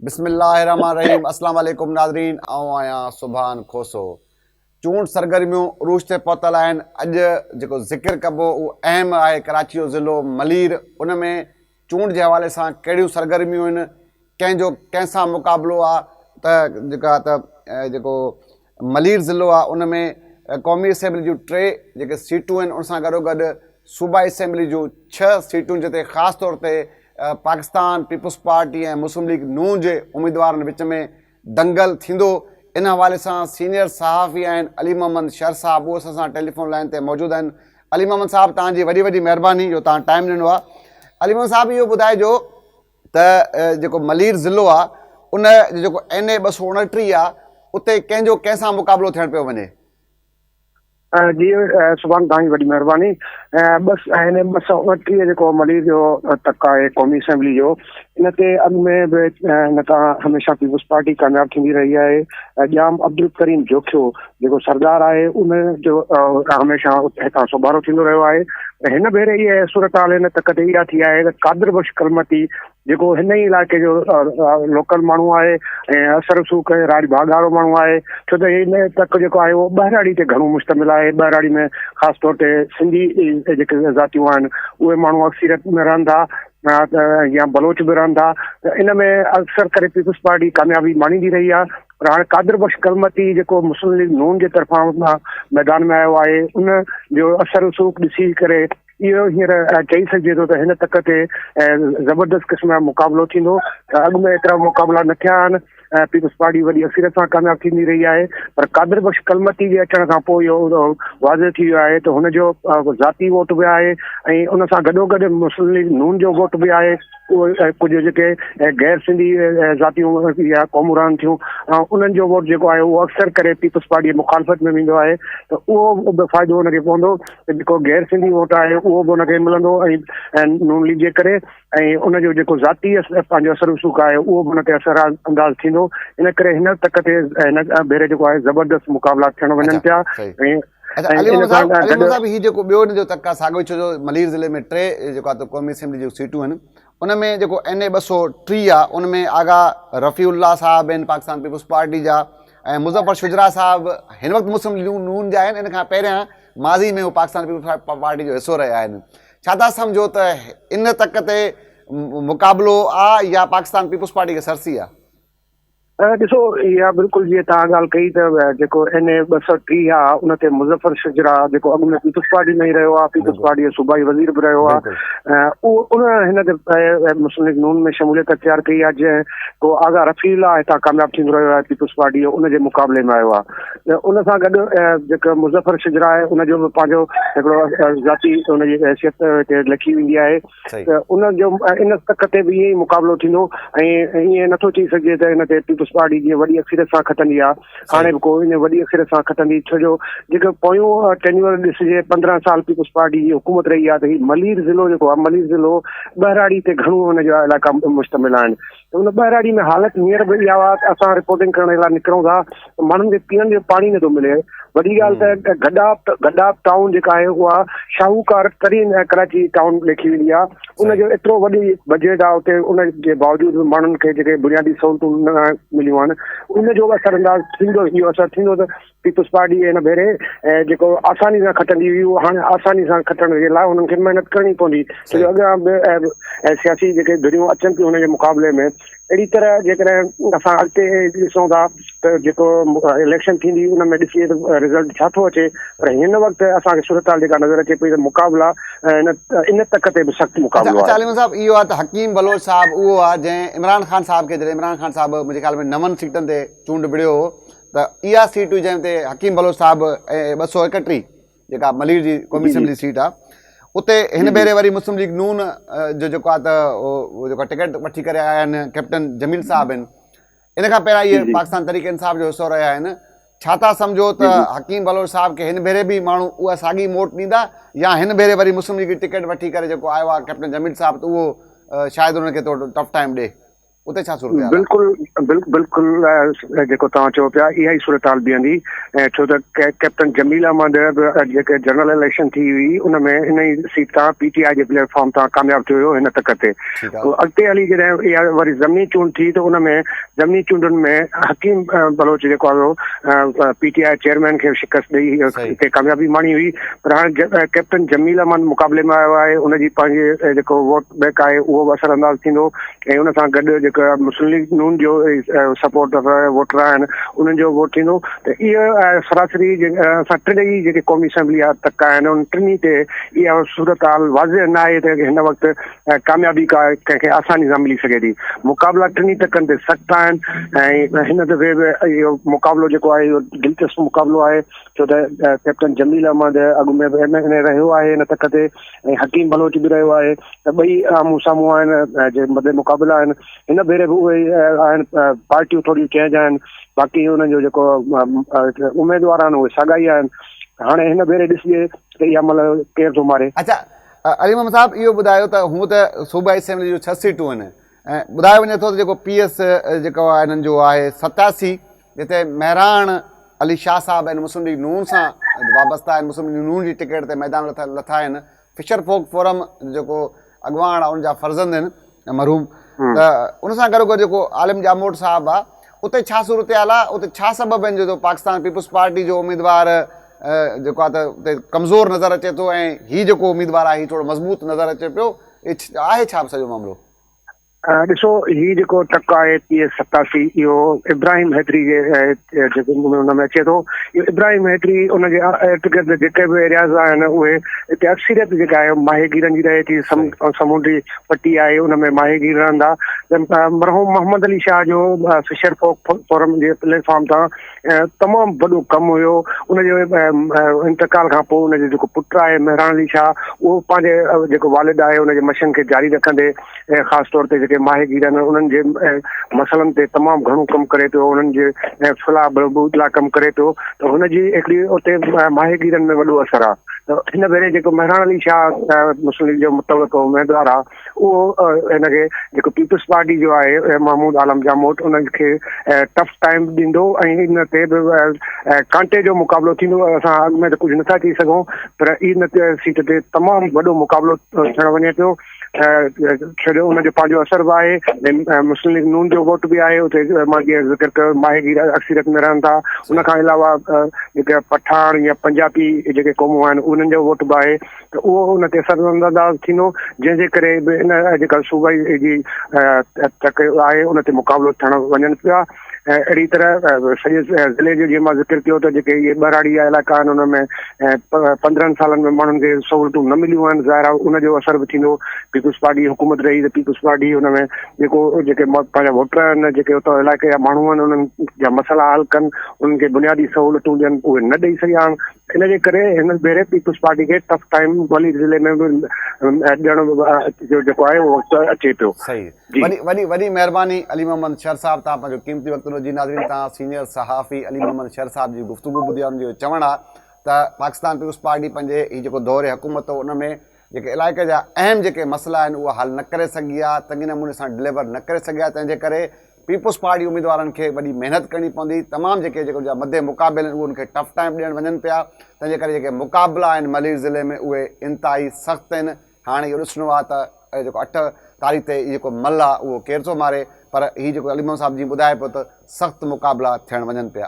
بسم الله الرحمن الرحيم اسلام عليڪم ناظرين آئون آهيان سبحان کوسو چونڊ سرگرميون عروج تي پهتل آهن اڄ جيڪو ذڪر ڪبو اهو اهم آهي ڪراچي جو ضلعو ملير ان ۾ چونڊ جي حوالي سان ڪهڙيون سرگرميون آهن ڪنهن جو ڪنهن سان مقابلو آهي ته جيڪا ته جيڪو ملير ضلعو آهي ان ۾ قومي اسيمبلي جون ٽي جيڪي سيٽون آهن ان سان گڏو گڏ صوبائي اسيمبلي جون ڇهه سيٽون جتي خاص طور تي پاڪستان پيپلز پارٽي ۽ مسلم ليگ نون جي اميدوارن وچ ۾ دنگل ٿيندو ان حوالي سان سينيئر صحافي آهن علي محمد شر صاحب اهو اسان سان ٽيليفون لائن تي موجود آهن علي محمد صاحب توهان جي وڏي وڏي مهرباني جو توهان ٽائيم ڏنو آهي علي محمد صاحب اهو ٻڌائجو ته جيڪو ملير ضلعو آ ان جو جيڪو اين اي 229 آ اتي ڪنهن جو ڪنهن سان مقابلو ٿيڻ پيو وڃي؟ جي سبحان توهان جي وڏي مهرباني بس اين اي 229 جيڪو ملير جو تڪ آهي قومي اسيمبلي جو ان تي اڳ ۾ به هن تان هميشه پيپلز پارٽي ڪامياب ٿيندي رهي آهي ڄام عبدالڪريم جوکيو جيڪو سردار آهي ان جو هميشه هتان سوڀارو ٿيندو رهيو آهي هن ڀيري اها صورتحال هن تڪ تي اها ٿي آهي ته قادر بخش ڪلمتي جيڪو هن ئي علائقي جو لوڪل ماڻهو آهي ۽ اثر رسوخ ۽ راڄ ڀاڳ وارو ماڻهو آهي ڇو ته هن تڪ جيڪو آهي اهو ٻهراڙي تي گهڻو مشتمل آهي ٻهراڙي ۾ خاص طور تي سنڌي جيڪي ذاتيون آهن اهي ماڻهو اڪثريت ۾ رهن ٿا يا بلوچ به رهن ٿا ته ان ۾ اڪثر ڪري پيپلز پارٽي ڪاميابي ماڻيندي رهي آهي پر هاڻي قادر بخش ڪلمتي جيڪو مسلم ليگ نون جي طرفان ميدان ۾ آيو آهي ان جو اثر رسوخ ڏسي ڪري اهو هينئر چئي سگهجي ٿو ته هن تڪ تي زبردست قسم جو مقابلو ٿيندو اڳ ۾ ايترا مقابلا نه ٿيا آهن پيپلز پارٽي وڏي اڪثريت سان ڪامياب ٿيندي رهي آهي پر قادر بخش ڪلمتي جي اچڻ کان پوء اهو واضح ٿي ويو آهي ته هن جو ذاتي ووٽ به آهي ۽ ان سان گڏو گڏ مسلم ليگ نون جو ووٽ به آهي اهي ڪجهه جيڪي غير سنڌي ذاتيون يا قومون رهن ٿيون انهن جو ووٽ جيڪو آهي اهو اڪثر ڪري پيپلز پارٽي جي مخالفت ۾ ويندو آهي ته اهو به فائدو ان کي پوندو ته جيڪو غير سنڌي ووٽ آهي اهو به ان کي ملندو ۽ نون ليگ جي ڪري ۽ ان جو جيڪو ذاتي پنهنجو اثر رسوخ آهي اهو به ان تي اثر انداز ٿيندو ان ڪري هن تڪ تي هن ڀيري جيڪو آهي زبردست مقابلا ٿيڻ وڃن پيا ۽ اچا علي محمد صاحب علي محمد صاحب هي جيڪو ٻيو ان جو تڪ آ ساڳيو ڇو جو ملير ضلعي ۾ ٽي جيڪو آ ته قومي اسيمبلي جون سيٽون آهن ان ۾ جيڪو اين اي 230 آ ان ۾ آغا رفيع الله صاحب آهن پاڪستان پيپلز پارٽي جا ۽ مظفر شجرا صاحب هن وقت مسلم ليگ نون جا آهن ان کان پهريان ماضي ۾ هو پاڪستان پيپلز پارٽي جو حصو رهيا آهن ڇا ٿا سمجهو ته ان تڪ تي مقابلو آ يا پاڪستان پيپلز پارٽي کي سرسي آ؟ ڏسو اها بلڪل جيئن توهان ڳالهه ڪئي ته جيڪو اين اي 230 آ ان تي مظفر شجرا جيڪو اڳ ۾ پيپلز پارٽي ۾ ئي رهيو آ پيپلز پارٽي جو صوبائي وزير به رهيو آ اهو ان هن تي مسلم ليگ نون ۾ شموليت اختيار ڪئي آ جنهن ڪو آغا رفيع الله هتان ڪامياب ٿيندو رهيو آهي پيپلز پارٽي جو ان جي مقابلي ۾ آيو آ ان سان گڏ جيڪو مظفر شجرا آهي ان جو به پنهنجو هڪڙو ذاتي ان جي حيثيت هتي لکي ويندي آهي ته ان جو ان تڪ تي به ائين ئي مقابلو ٿيندو ۽ ائين نٿو چئي سگهجي ته ان تي پيپلز پارٽي جيئن وڏي اڪثريت سان کٽندي آهي هاڻي به ڪو ان وڏي اڪثريت سان کٽندي ڇو جو جيڪو پويون ٽينيور ڏسجي 15 سال پيپلز پارٽي جي حڪومت رهي آهي ته هي ملير ضلعو جيڪو آهي ملير ضلعو ٻهراڙي تي گهڻو ان جا علائقا مشتمل آهن ته ان ٻهراڙي ۾ حالت هينئر به اها آهي ته اسان رپورٽنگ ڪرڻ لاء نڪرون ٿا ته ماڻهن کي پيئڻ جو پاڻي نٿو ملي. وڏي ڳالهه ته گڏاپ گڏاپ ٽائون جيڪا آهي اها شاهوڪار ترين ڪراچي ٽائون ليکي ويندي آهي ان جو ايترو وڏي بجيٽ آهي اتي ان جي باوجود به ماڻهن کي جيڪي بنيادي سهولتون نه مليون آهن ان جو به اثر انداز ٿيندو اهو اثر ٿيندو ته پيپلز پارٽي هن ڀيري جيڪو آساني سان کٽندي هئي اهو هاڻي آساني سان کٽڻ جي لاء انهن کي محنت ڪرڻي پوندي ڇو جو اڳيان به سياسي جيڪي ڌريون اچن ٿيون ان جي مقابلي ۾ اهڙي طرح جيڪڏهن اسان اڳتي ڏسون ٿا ته جيڪو اليڪشن ٿيندي ان ۾ ڏسجي ته رزلٽ ڇا ٿو اچي پر هن وقت اسان کي صورتحال جيڪا نظر اچي پئي ته مقابلا ان تڪ تي به سخت مقابلو آهي. اچا علي صاحب اهو آهي ته حڪيم بلوچ صاحب اهو آهي جنهن عمران خان صاحب کي جڏهن عمران خان صاحب منهنجي خيال ۾ نون سيٽن تي چونڊ وڙهيو هو ته اها سيٽ هئي جنهن تي حڪيم بلوچ صاحب 231 جيڪا ملير جي قومي اسيمبلي سيٽ آ اتي هن ڀيري وري مسلم ليگ نون جو جيڪو آ ته جيڪو ٽڪيٽ وٺي ڪري آيا آهن ڪيپٽن جميل صاحب آهن ان کان پهريان اهي پاڪستان تحريڪ انصاف جو حصو رهيا آهن ڇا ٿا سمجهو ته حڪيم بلوچ صاحب کي هن ڀيري به ماڻهو اها ساڳي موٽ ڏيندا يا هن ڀيري وري مسلم ليگ جي ٽڪيٽ وٺي ڪري جيڪو آيو آ ڪيپٽن جميل صاحب ته اهو شايد انهن کي ٿورو ٽف ٽائيم ڏي. اتي ڇا صورتحال آهي؟ بلڪل بلڪل جيڪو توهان چئو پيا اها ئي صورتحال بيهندي ۽ ڇو ته ڪيپٽن جميل احمد به جيڪي جنرل اليڪشن ٿي هئي ان ۾ ان ئي سيٽ تان پي ٽي آء جي پليٽ فارم تان ڪامياب ٿيو هيو هن تڪ تي اڳتي هلي جڏهن اها وري ضمني چونڊ ٿي ته ان ۾ ضمني چونڊن ۾ حڪيم بلوچ جيڪو آهي پي ٽي I chairman کي شڪست ڏئي هتي ڪاميابي ماڻي هئي پر هاڻي ڪيپٽن جميل احمد مقابلي ۾ آيو آهي ان جي پنهنجي جيڪو ووٽ بينڪ آهي اهو به اثر انداز ٿيندو ۽ ان سان گڏ جيڪا مسلم ليگ نون جو سپورٽر ووٽر آهن انهن جو ووٽ ٿيندو ته اهو سراسري اسان ٽنهي جيڪي قومي اسيمبلي جا تڪ آهن ان ٽنهي تي اها صورتحال واضح نه آهي ته هن وقت ڪاميابي ڪا ڪنهن کي آساني سان ملي سگهي ٿي. مقابلا ٽنهي تڪن تي سخت آهن ۽ هن دفعي به اهو مقابلو جيڪو آهي اهو دلچسپ مقابلو آهي ڇو ته ڪيپٽن جميل احمد اڳ ۾ به ايم اين اي رهيو آهي هن تڪ تي ۽ حڪيم بلوچ به رهيو آهي ته ٻئي آمهون سامهون آهن جي مد مقابل آهن هن ڀيري به اهي آهن پارٽيون ٿوريون چينج آهن باقي انهن جو جيڪو اميدوار آهن اهي ساڳا ئي آهن هاڻي هن ڀيري ڏسجي ته اها مهل ڪير ٿو ماري. اڇا علي محمد صاحب اهو ٻڌايو ته هونء ته صوبائي اسيمبلي جون ڇهه سيٽون آهن ۽ ٻڌايو وڃي ٿو ته جيڪو پي ايس جيڪو آهي انهن جو آهي 87 جتي مهراڻ علي شاهه صاحب آهن مسلم ليگ نون سان وابسته آهن مسلم ليگ نون جي ٽڪيٽ تي ميدان لٿا آهن فشر فوڪ فورم جيڪو اڳواڻ آهي ان جا فرزند آهن مرحوم ته ان سان گڏو گڏ جيڪو عالم ڄاموٽ صاحب آهي اتي ڇا صورتحال آهي اتي ڇا سبب آهن جو پاڪستان پيپلز پارٽي جو اميدوار جيڪو آهي ته اتي ڪمزور نظر اچي ٿو ۽ هي جيڪو اميدوار آهي هي ٿورو مضبوط نظر اچي پيو آهي ڇا سڄو معاملو؟ ڏسو هي جيڪو ٽڪ آهي پي ايس 87 اهو ابراهيم حيدري جي جيڪو ان ۾ اچي ٿو اهو ابراهيم حيدري ان جي ارد گرد جيڪي به ايرياز آهن اهي هتي اڪثريت جيڪا آهي ماهيگيرن جي رهي ٿي سمونڊي پٽي آهي ان ۾ ماهيگير رهن ٿا مرحوم محمد علي شاهه جو فشر فوڪ فورم جي پليٽ فارم تان تمام وڏو ڪم هيو ان جي انتقال کان پوء ان جو جيڪو پٽ آهي مهراڻ علي شاهه اهو پنهنجي جيڪو والد آهي ان جي مشن کي جاري رکندي خاص طور تي جيڪي ماهيگير آهن انهن جي مسئلن تي تمام گهڻو ڪم ڪري پيو انهن جي فلاح بهبود لاء ڪم ڪري پيو ته هن جي هڪڙي اتي ماهيگيرن ۾ وڏو اثر آهي ته هن ڀيري جيڪو مهراڻ علي شاهه مسلم ليگ جو متوقع اميدوار آهي اهو هن کي جيڪو پيپلز پارٽي جو آهي محمود عالم ڄاموٽ ان کي ٽف ٽائيم ڏيندو ۽ ان تي به ڪانٽي جو مقابلو ٿيندو. اسان اڳ ۾ ته ڪجهه نٿا چئي سگهون پر ان سيٽ تي تمام وڏو مقابلو ٿيڻ وڃي پيو ڇو جو ان جو پنهنجو اثر به آهي ۽ مسلم ليگ نون جو ووٽ به آهي اتي مان جيئن ذڪر ڪيو ماهيگير اڪثريت ۾ رهن ٿا ان کان علاوه جيڪي پٺاڻ يا پنجابي جيڪي قومون آهن انهن جو ووٽ به آهي ته اهو ان تي اثر انداز ٿيندو جنهن جي ڪري به ان جيڪا صوبائي جي تڪ آهي ان تي مقابلو ٿيڻ وڃن پيا ۽ اهڙي طرح سڄي ضلعي جو جيئن مان ذڪر ڪيو ته جيڪي اهي ٻهراڙي جا علائقا آهن ان ۾ 15 سالن ۾ ماڻهن کي سهولتون نه مليون آهن ظاهر آهي ان جو اثر به ٿيندو پيپلز پارٽي حڪومت رهي ته پيپلز پارٽي ان ۾ جيڪو جيڪي پنهنجا ووٽر آهن جيڪي اتان علائقي جا ماڻهو آهن انهن جا مسئلا حل ڪن انهن کي بنيادي سهولتون ڏين اهي نه ڏئي سگهيا آهن ان جي ڪري هن ڀيري پيپلز پارٽي کي ٽف ٽائيم وليد ضلعي ۾ به ڏيڻ جو جيڪو آهي اهو وقت اچي پيو. صحيح وڏي وڏي وڏي مهرباني علي محمد شر صاحب توهان پنهنجو قيمتي وقت ڏنو جي ناظرين توهان سينيئر صحافي علي محمد شر صاحب جي گفتگو ٻڌي آهي ان جو چوڻ آهي ته پاڪستان پيپلز پارٽي پنهنجي هي جيڪو دور حڪومت هو ان ۾ جيڪي علائقي جا اهم جيڪي مسئلا آهن اهي حل نه ڪري سگهي آهي چڱي نموني سان ڊليور نه ڪري سگهي آهي تنهن جي ڪري پيپلز پارٽي اميدوارن کي وڏي محنت ڪرڻي پوندي تمام جيڪي جيڪي ان جا مد مقابل آهن اهي ان کي ٽف ٽائيم ڏيڻ وڃن پيا تنهن جي ڪري جيڪي مقابلا آهن ملير ضلعي ۾ اهي انتهائي سخت آهن هاڻي اهو ڏسڻو آهي ته جيڪو 8 تاريخ تي هي جيڪو مل آهي اهو ڪير ٿو ماري پر هي جيڪو علي محمد صاحب جي ٻڌائي پيو ته سخت مقابلا ٿيڻ وڃن پيا.